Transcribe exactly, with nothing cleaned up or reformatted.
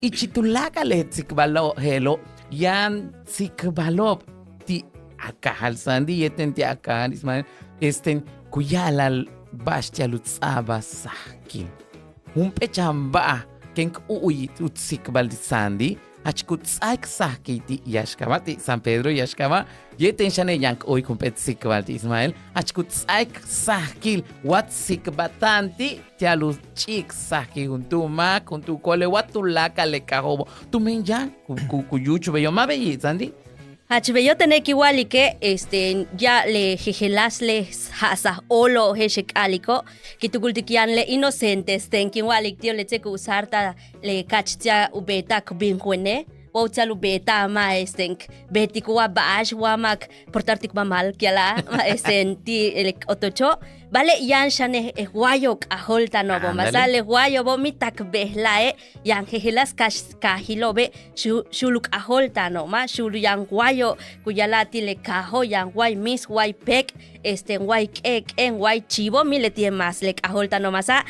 ichil tuláakal le tsikbalo' je'elo' yaan tsikbalo'ob ti' a kaajal Sandy yéetel ti' a kaajal Ismael, este ku ya'ala'al ba'ax ti'al u ts'a'abal sajkil. Jump'éel chan ba'al kéen k u'uy u tsikbal Sandy, jach ku ts'áaik sajkil ti' Yaxcabá, ti' San Pedro Yaxcabá, yéetel xane' yaan k u'uyik jump'éel tsikbal ti' Ismael, jach ku ts'áaik sajkil wa tsikbalta'an ti' ti'al u ch'a'ik sajkil juntúul máak, juntúul ko'olel wa tuláakal le kaajo'obo', tumen yaan ku ku ku yúuchul beyo', ma' beyi' Sandy. Jach beyo' tene' kin wa'alike', este, ya'ab le jejeláas le ja'asaj óolo' je'ex k a'aliko', kin tukultik yaan le inocentes, teen kin wa'alik ti'ob leti'e' ku usarta'al le ka'ach ti'al u beeta'al k bin wene', wa uti'al u beeta'al ma' este k beetik wa ba'ax wa ma' k portartik mamal k ya'ala'al, ma' este ti' le k otocho', ba'ale' yaan xane' le wayo' k'ajóolta'ano'obo', ma' sa' le wayo'obo' mi tak bejla'e' yaan jejeláas kaajilo'obe' xu'ul u k'ajóolta'ano', ma' xu'ul yaan wayo' ku ya'ala'al ti' le kaajo' yaan way mis, way peek', este way k'éek'en, way chivo', mi leti'e' mas le k'ajóolta'ano', ma' sa'.